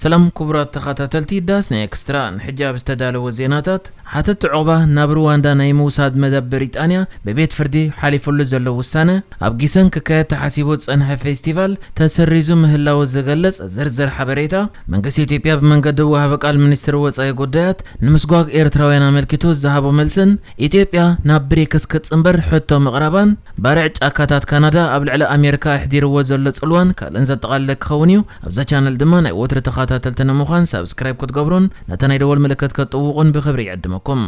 ሰላም ክቡራት ተኸታተልቲ ዳስ ናይ ኤክስትራ፣ ንሕጂ ኣብ ዝተዳለወ ዜናታት፣ ሓተቲ ዑቕባ ናብ ሩዋንዳ ናይ ምውሳድ መደብ ብሪጣንያ ብቤት ፍርዲ ሓሊፉሉ ዘሎ ውሳነ፣ ኣብ ጊሰን ክካየድ ተሓሲቡ ዝጸንሐ ፌስቲቫል ተሰሪዙ ምህላዉ ዝገልጽ ዝርዝር ሓበሬታ፣ መንግስቲ ኢትዮጵያ ብመንገዲ ወሃቢ ቃል ሚኒስትሪ ወጻኢ ጉዳያት ንምስጓግ ኤርትራውያን ኣመልኪቱ ዝሃቦ መልስን፣ ኢትዮጵያ ናብ ብሪክስ ክትጽንበር ሕቶ ምቕራባን፣ ባርዕ ጫካታት ካናዳ ኣብ ልዕሊ ኣሜሪካ ኣሕዲርዎ ዘሎ ጽልዋን ካልእን ዘጠቓለለ ክኸውን እዩ። ኣብዛ ቻነል ድማ ናይ ወትሪ ተኸታተልቲ ንምዃን ሳብስክራይብ ክትገብሩን ነታ ናይ ደወል ምልክት ክትጥውቑን ብኽብሪ ይዕድመኩም።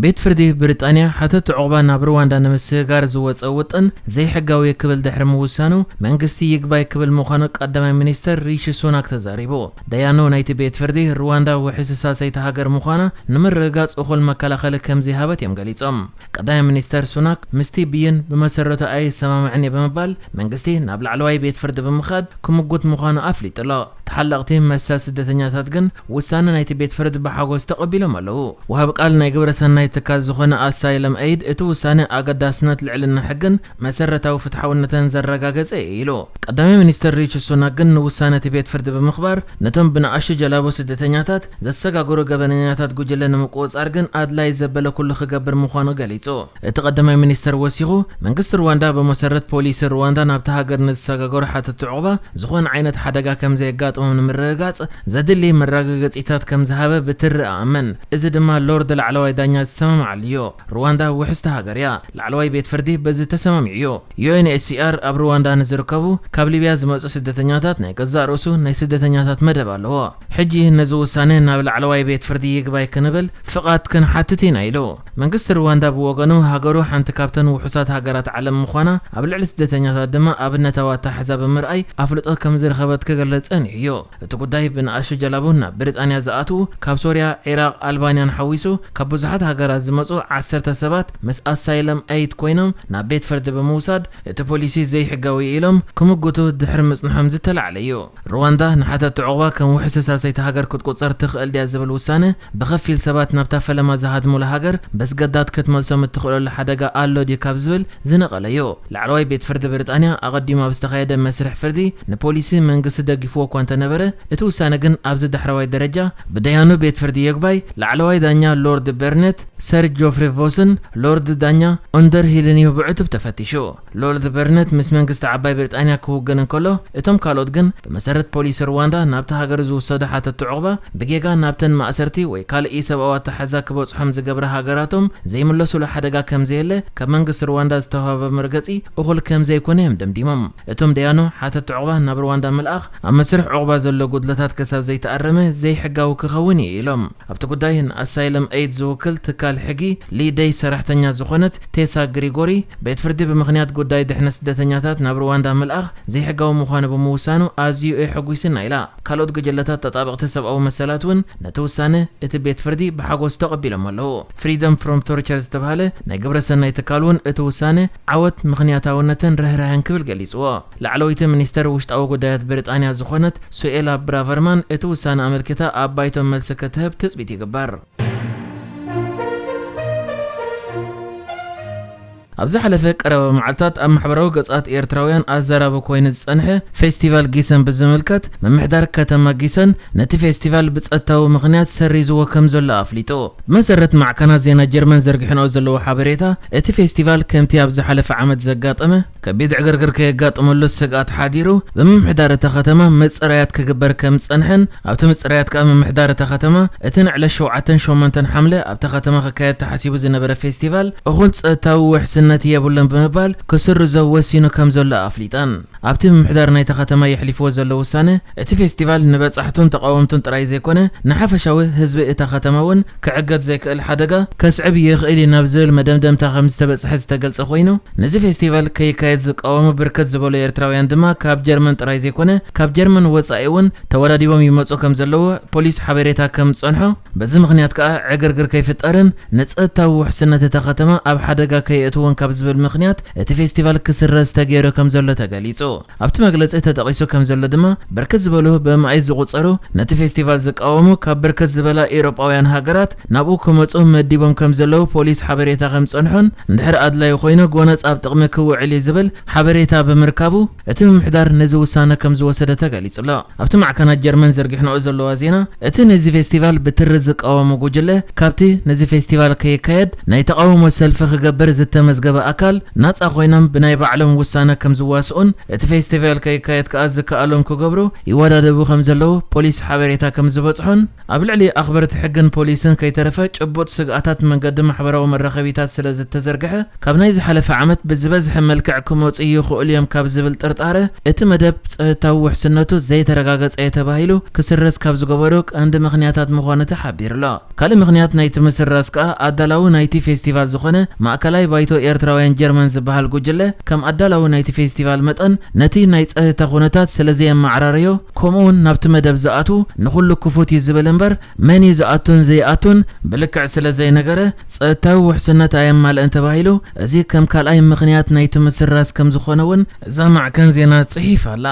ቤት ፍርዲ ብሪጣንያ ሓተቲ ዑቕባ ናብ ሩዋንዳ ንምስግጋር ዝወጸ ውጥን ዘይሕጋዊ ክብል ድሕሪ ምውሳኑ፣ መንግስቲ ይግባይ ክብል ምዃኑ ቀዳማይ ሚኒስተር ሪሺ ሱናክ ተዛሪቡ። ደያኑ ናይቲ ቤት ፍርዲ፣ ሩዋንዳ ውሕስ ሳልሰይቲ ሃገር ምዃና ንምርግጋጽ እኹል መከላኸሊ ከም ዘይሃበት እዮም ገሊጾም። ቀዳማይ ሚኒስተር ሱናክ፣ ምስቲ ብይን ብመሰረቱ ኣይሰማምዕን እየ ብምባል፣ መንግስቲ ናብ ላዕለዋይ ቤት ፍርዲ ብምኻድ ክምጉት ምዃኑ ኣፍሊጡ ኣሎ። ተሓለቕቲ መሰል ስደተኛታት ግን ውሳነ ናይቲ ቤት ፍርዲ ብሓጎስ ተቐቢሎም ኣለዉ። ወሃቢ ቃል ናይ ግብረ ሰናይ ትካል ዝኾነ ኣሳይለም ኤይድ፣ እቲ ውሳነ ኣገዳስነት ልዕልና ሕግን መሰረታዊ ፍትሓውነትን ዘረጋገጸ እዩ ኢሉ። ቀዳማይ ሚኒስተር ሪቺ ሱናክ ግን ንውሳነ እቲ ቤት ፍርዲ ብምኽባር፣ ነቶም ብንኣሽቱ ጀላቡ ስደተኛታት ዘሰጋግሩ ገበነኛታት ጉጅለ ንምቁጽጻር ግን ኣድላይ ዘበለ ኩሉ ክገብር ምዃኑ ገሊጹ። እቲ ቀዳማይ ሚኒስተር ወሲኹ፣ መንግስቲ ሩዋንዳ ብመሰረት ፖሊሲ ሩዋንዳ ናብታ ሃገር ንዝሰጋገሩ ሓተቲ ዑቕባ ዝኾነ ዓይነት ሓደጋ ከም ዘየጋጥሞም ንምርግጋጽ ዘድሊ መረጋገጺታት ከም ዝሃበ ብትሪ እኣምን። እዚ ድማ ሎርድ ላዕለዋይ ዳኛ ዝሰማምዓሉ እዩ። ሩዋንዳ ውሕስቲ ሃገር እያ። ላዕለዋይ ቤት ፍርዲ በዚ ተሰማሚዑ እዩ። ዩ ኤን ኤች ሲ ኣር ኣብ ሩዋንዳ ንዝርከቡ ካብ ሊብያ ዝመጹ ስደተኛታት ናይ ገዛእ ርእሱ ናይ ስደተኛታት መደብ ኣለዎ። ሕጂ ነዚ ውሳነ ናብ ላዕለዋይ ቤት ፍርዲ ይግባይ ክንብል ፍቓድ ክንሓትት ኢና ኢሉ። መንግስቲ ሩዋንዳ ብወገኑ፣ ሃገሩ ሓንቲ ካብተን ውሑሳት ሃገራት ዓለም ምዃና፣ ኣብ ልዕሊ ስደተኛታት ድማ ኣብነታዊ ኣተሓሕዛ ብምርኣይ ኣፍልጦ ከም ዝረኸበት ክገልጽ ጸኒሑ እዩ። እቲ ጉዳይ ብንኣሽቱ ጀላቡ ናብ ብሪጣንያ ዝኣትዉ፣ ካብ ሶርያ፣ ዒራቕ፣ ኣልባንያን ሓዊሱ ካብ ብዙሓት ሃገራት ዝመጹ ዓሰርተ ሰባት ምስ ኣሳይለም ኤይድ ኮይኖም ናብ ቤት ፍርዲ ብምውሳድ፣ እቲ ፖሊሲ ዘይሕጋዊ ኢሎም ክምጉቱ ድሕሪ ምጽንሖም ዝተላዕለ እዩ። ሩዋንዳ ንሓተቲ ዑቕባ ከም ውሕስ ሳልሰይቲ ሃገር ክትቁጸር ትኽእል ድያ ዝብል ውሳነ፣ ብኸፊል ሰባት ናብታ ፈለማ ዝሃድሙላ ሃገር በስገዳድ ክትመልሶም እትኽእለሉ ሓደጋ ኣሎ ድዩ ካብ ዝብል ዝነቐለ እዩ። ላዕለዋይ ቤት ፍርዲ ብሪጣንያ ኣቐዲሙ ኣብ ዝተኻየደ መስርሕ ፍርዲ፣ ንፖሊሲ መንግስቲ ደጊፍዎ እኳ እንተነበረ፣ እቲ ውሳነ ግን ኣብዚ ዳሕረዋይ ደረጃ ብደያኑ ቤት ፍርዲ ይግባይ ላዕለዋይ ዳኛ ሎርድ በርነት፣ ሰር ጆፍሪ ቮስን ሎርድ ዳኛ ኦንደርሂልን እዩ ብዕቱብ ተፈቲሹ። ሎርድ በርነት ምስ መንግስቲ ዓባይ ብሪጣንያ ክውግን እንከሎ፣ እቶም ካልኦት ግን ብመሰረት ፖሊሲ ሩዋንዳ ናብታ ሃገር ዝውሰዱ ሓተቲ ዑቕባ ብጌጋ ናብተን ማእሰርቲ ወይ ካልእ ኢሰብኣዊ ኣተሓሕዛ ክበጽሖም ዝገብራ ሃገራቶም ዘይምለሱሉ ሓደጋ ከም ዘየለ ካብ መንግስቲ ሩዋንዳ ዝተዋህበ መርገጺ እኹል ከም ዘይኮነ እዮም ደምዲሞም። እቶም ደያኑ ሓተቲ ዑቕባ ናብ ሩዋንዳ ምልኣኽ ኣብ መስርሕ ዑቕባ ዘሎ ጉድለታት ክሳብ ዘይተኣረመ ዘይሕጋዊ ክኸውን እዩ ኢሎም። ኣብቲ ጉዳይ ንኣሳይለም ኤይድ ዝውክል ትካል ሕጊ ሊደይ ሰራሕተኛ ዝኾነት ቴሳ ግሪጎሪ፣ ቤት ፍርዲ ብምኽንያት ጉዳይ ድሕነት ስደተኛታት ናብ ሩዋንዳ ምልኣኽ ዘይሕጋዊ ምዃኑ ብምውሳኑ ኣዝዩ እየሕጒስና ኢላ። ካልኦት ጉጅለታት ተጣበቕቲ ሰብኣዊ መሰላት እውን ነቲ ውሳነ እቲ ቤት ፍርዲ ብሓጎስ ተቐቢሎም ኣለዉ። ፍሪደም ፍሮም ቶርቸር ዝተባህለ ናይ ግብረ ሰናይ ትካል እውን እቲ ውሳነ ዓወት ምኽንያታውነትን ርህራሄን ክብል ገሊጽዎ። ላዕለወይቲ ሚኒስተር ውሽጣዊ ጉዳያት ብሪጣንያ ዝኾነት ሱኤላ ብራቨርማን እቲ ውሳነ ኣመልኪታ ኣብ ባይቶ መልሲ ክትህብ ትጽቢት ይግበር። ኣብ ዝሓለፈ ቀረባ መዓልታት ኣብ ማሕበራዊ ገጻት ኤርትራውያን ኣዘራቢ ኮይኑ ዝጸንሐ ፌስቲቫል ጊሰን ብዝምልከት፣ ምምሕዳር ከተማ ጊሰን ነቲ ፌስቲቫል ብጸጥታዊ ምኽንያት ሰሪዝዎ ከም ዘሎ ኣፍሊጡ። ብመሰረት ማዕከናት ዜና ጀርመን ዘርጊሐንኦ ዘለዎ ሓበሬታ፣ እቲ ፌስቲቫል ከምቲ ኣብ ዝሓለፈ ዓመት ዘጋጠመ ከቢድ ዕግርግር ከየጋጥመሉ ስግኣት ሓዲሩ፣ ብምምሕዳር እታ ከተማ ምጽራያት ክግበር ከም ዝጸንሐን፣ ኣብቲ ምጽራያት ከኣ ምምሕዳር እታ ከተማ እቲ ንዕለት ሸውዓተን ሸሞንተን ሓምለ ኣብታ ከተማ ክካየድ ተሓሲቡ ዝነበረ ፌስቲቫል እኹል ጸጥታዊ ውሕስነት የብሉን ብምባል ክስርዞ ወሲኑ ከም ዘሎ ኣፍሊጠን። ኣብቲ ምምሕዳር ናይታ ከተማ የሕሊፍዎ ዘሎ ውሳነ፣ እቲ ፌስቲቫል ንበጻሕቱን ተቓወምቱን ጥራይ ዘይኮነ፣ ንሓፈሻዊ ህዝቢ እታ ከተማ እውን ክዕገት ዘይክእል ሓደጋ ከስዕብ ይኽእል እዩ ናብ ዝብል መደምደምታ ከም ዝተበጽሐ ዝተገልጸ ኮይኑ፣ ነዚ ፌስቲቫል ከይካየድ ዝቃወሙ ብርክት ዝበሉ ኤርትራውያን ድማ ካብ ጀርመን ጥራይ ዘይኮነ፣ ካብ ጀርመን ወጻኢ እውን ተወዳዲቦም ይመጹ ከም ዘለዉ ፖሊስ ሓበሬታ ከም ዝጸንሖ፣ በዚ ምኽንያት ከኣ ዕግርግር ከይፍጠርን ንጸጥታዊ ውሕስነት እታ ከተማ ኣብ ሓደጋ ከየእትዎን ካብ ዝብል ምኽንያት እቲ ፌስቲቫል ክስረዝ ተገይሩ ከም ዘሎ ተገሊጹ። ኣብቲ መግለጺ ተጠቒሱ ከም ዘሎ ድማ፣ ብርክት ዝበሉ ብኣማኢት ዝቑጸሩ ነቲ ፌስቲቫል ዝቃወሙ ካብ ብርክት ዝበላ ኤውሮጳውያን ሃገራት ናብኡ ክመጹ መዲቦም ከም ዘለዉ ፖሊስ ሓበሬታ ከም ዝጸንሑን፣ እንድሕር ኣድላዩ ኮይኑ ጎነጽ ኣብ ጥቕሚ ክውዕል እዩ ዝብል ሓበሬታ ብምርካቡ፣ እቲ ምምሕዳር ነዚ ውሳነ ከም ዝወሰደ ተገሊጹ ኣሎ። ኣብቲ ማዕከናት ጀርመን ዘርጊሕንኦ ዘለዋ ዜና፣ እቲ ነዚ ፌስቲቫል ብትሪ ዝቃወሙ ጉጅለ፣ ካብቲ ነዚ ፌስቲቫል ከይካየድ ናይ ተቓውሞ ሰልፊ ክገብር ዝተመዝገበ ኣካል ናጻ ኮይኖም ብናይ ባዕሎም ውሳነ ከም ዝዋስኡን፣ እቲ ፌስቲቫል ከይካየድ ከኣ ዝከኣሎም ክገብሩ ይወዳደቡ ከም ዘለዉ ፖሊስ ሓበሬታ ከም ዝበጽሖን፣ ኣብ ልዕሊ ኣኽበርቲ ሕግን ፖሊስን ከይተረፈ ጭቡጥ ስግኣታት መንገዲ ማሕበራዊ መራኸቢታት ስለ ዝተዘርግሐ፣ ካብ ናይ ዝሓለፈ ዓመት ብዝበዝሐ መልክዕ ክመጹ ይኽእሉ እዮም ካብ ዝብል ጥርጣረ፣ እቲ መደብ ጸጥታዊ ውሕስነቱ ዘይተረጋገጸ እዩ ተባሂሉ ክስረዝ ካብ ዝገበሩ ቀንዲ ምኽንያታት ምዃኑ ተሓቢሩ ኣሎ። ካልእ ምኽንያት ናይቲ ምስራዝ ከኣ ኣዳላዊ ናይቲ ፌስቲቫል ዝኾነ ማእከላይ ባይቶ ኤርትራውያን ጀርመን ዝበሃል ጉጅለ ከም ኣዳላዊ ናይቲ ፌስቲቫል መጠን ነቲ ናይ ጸጥታ ኩነታት ስለ ዘየመዓራረዮ፣ ከምኡውን ናብቲ መደብ ዝኣትዉ ንኹሉ ክፉት እዩ ዝብል እምበር መን እዩ ዝኣቱን ዘይኣቱን ብልክዕ ስለ ዘይነገረ ጸጥታዊ ውሕስነት ኣየማልእን ተባሂሉ፣ እዚ ከም ካልኣይ ምኽንያት ናይቲ ምስራዝ ከም ዝኾነ እውን እዛ ማዕከን ዜና ጽሒፋ ኣላ።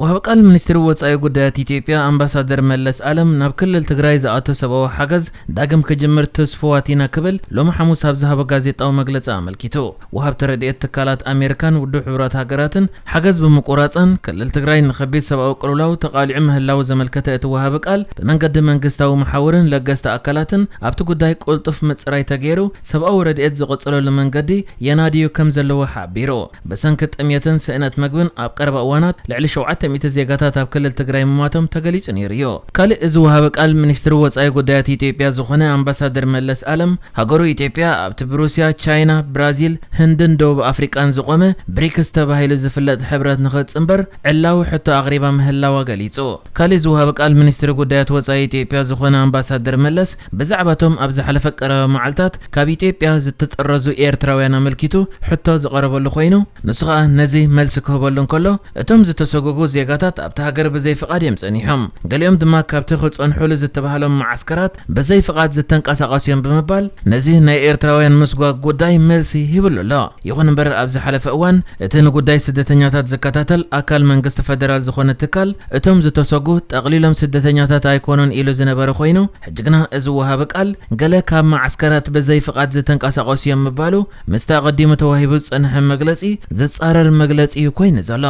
ወሃቢ ቃል ሚኒስትሪ ወጻኢ ጉዳያት ኢትዮጵያ ኣምባሳደር መለስ ኣለም ናብ ክልል ትግራይ ዝኣቱ ሰብኣዊ ሓገዝ ዳግም ክጅምር ትስፉዋት ኢና ክብል ሎሚ ሓሙስ ኣብ ዝሃቦ ጋዜጣዊ መግለጺ ኣመልኪቱ። ወሃብቲ ረድኤት ትካላት ኣሜሪካን ውድብ ሕቡራት ሃገራትን ሓገዝ ብምቁራጸን ክልል ትግራይ ንኸቢድ ሰብኣዊ ቅልውላው ተቓሊዑ ምህላው ዘመልከተ እቲ ወሃቢ ቃል ብመንገዲ መንግስታዊ መሓውርን ለገስቲ ኣካላትን ኣብቲ ጉዳይ ቅልጡፍ ምጽራይ ተገይሩ ሰብኣዊ ረድኤት ዝቕጽለሉ መንገዲ የናድዩ ከም ዘለዎ ሓቢሩ። ብሰንኪ ጥምየትን ስእነት መግብን ኣብ ቀረባ እዋናት ልዕሊ ሸውዓተ ሚእቲ ዜጋታት ኣብ ክልል ትግራይ ምሟቶም ተገሊጹ ነይሩ እዩ። ካልእ እዚ ወሃቢ ቃል ሚኒስትሪ ወጻኢ ጉዳያት ኢትዮጵያ ዝኾነ ኣምባሳደር መለስ ኣለም ሃገሩ ኢትዮጵያ ኣብቲ ብሩስያ፣ ቻይና፣ ብራዚል፣ ህንድን ደቡብ ኣፍሪቃን ዝቖመ ብሪክስ ተባሂሉ ዝፍለጥ ሕብረት ንኽጽንበር ዕላዊ ሕቶ ኣቕሪባ ምህላዋ ገሊጹ። ካልእ እዚ ወሃቢ ቃል ሚኒስትሪ ጉዳያት ወጻኢ ኢትዮጵያ ዝኾነ ኣምባሳደር መለስ ብዛዕባ እቶም ኣብ ዝሓለፈ ቀረባ መዓልታት ካብ ኢትዮጵያ ዝተጠረዙ ኤርትራውያን ኣመልኪቱ ሕቶ ዝቐረበሉ ኮይኑ፣ ንሱ ኸኣ ነዚ መልሲ ክህበሉ እንከሎ፣ እቶም ዝተሰጎጉ ዜጋታት ኣብቲ ሃገር ብዘይ ፍቓድ እዮም ጸኒሖም። ገሊኦም ድማ ካብቲ ክጸንሑሉ ዝተባህሎም መዓስከራት ብዘይ ፍቓድ ዝተንቀሳቐሱ እዮም ብምባል፣ ነዚ ናይ ኤርትራውያን ምስጓግ ጉዳይ መልሲ ሂብሉ ኣሎ። ይኹን እምበር፣ ኣብ ዝሓለፈ እዋን እቲ ንጉዳይ ስደተኛታት ዝከታተል ኣካል መንግስቲ ፈደራል ዝኾነ ትካል፣ እቶም ዝተሰጉ ጠቕሊሎም ስደተኛታት ኣይኮኑን ኢሉ ዝነበረ ኮይኑ፣ ሕጂ ግና እዚ ወሃቢ ቃል ገለ ካብ መዓስከራት ብዘይ ፍቓድ ዝተንቀሳቐሱ እዮም ምባሉ ምስቲ ኣቐዲሙ ተዋሂቡ ዝጸንሐ መግለጺ ዝጻረር መግለጺ እዩ ኮይኑ ዘሎ።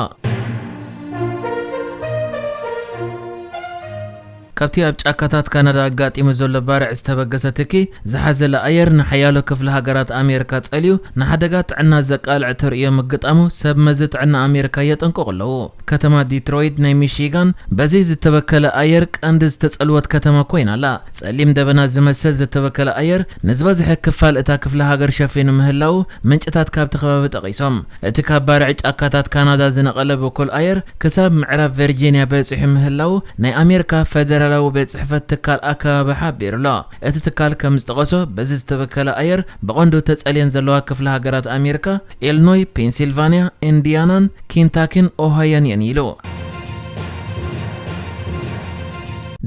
ካብቲ ኣብ ጫካታት ካናዳ ኣጋጢሙ ዘሎ ባርዕ ዝተበገሰ ትኪ ዝሓዘለ ኣየር ንሓያሎ ክፍለ ሃገራት ኣሜሪካ ጸልዩ ንሓደጋ ጥዕና ዘቃልዕ ተርእዮ ምግጣሙ ሰብ መዚ ጥዕና ኣሜሪካ የጠንቅቑ ኣለዉ። ከተማ ዲትሮይት ናይ ሚሺጋን በዚ ዝተበከለ ኣየር ቀንዲ ዝተጸልወት ከተማ ኮይና ኣላ። ጸሊም ደበና ዝመስል ዝተበከለ ኣየር ንዝበዝሐ ክፋል እታ ክፍለ ሃገር ሸፊኑ ምህላዉ ምንጭታት ካብቲ ከባቢ ጠቒሶም። እቲ ካብ ባርዕ ጫካታት ካናዳ ዝነቐለ ብኩል ኣየር ክሳብ ምዕራብ ቨርጂንያ በጺሑ ምህላዉ ናይ ኣሜሪካ ፈደራላዊ ቤት ጽሕፈት ትካል ኣከባቢ ሓቢሩ ኣሎ። እቲ ትካል ከም ዝጠቐሶ፣ በዚ ዝተበከለ ኣየር ብቐንዱ ተጸልየን ዘለዋ ክፍለ ሃገራት ኣሜሪካ፣ ኢልኖይ፣ ፔንሲልቫንያ፣ ኢንዲያናን ኪንታኪን ኦሃዮን እየን ኢሉ።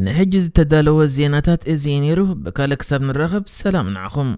ንሕጂ ዝተዳለወ ዜናታት እዚ እዩ ነይሩ። ብካልእ ክሳብ ንራኸብ፣ ሰላም ንዓኹም።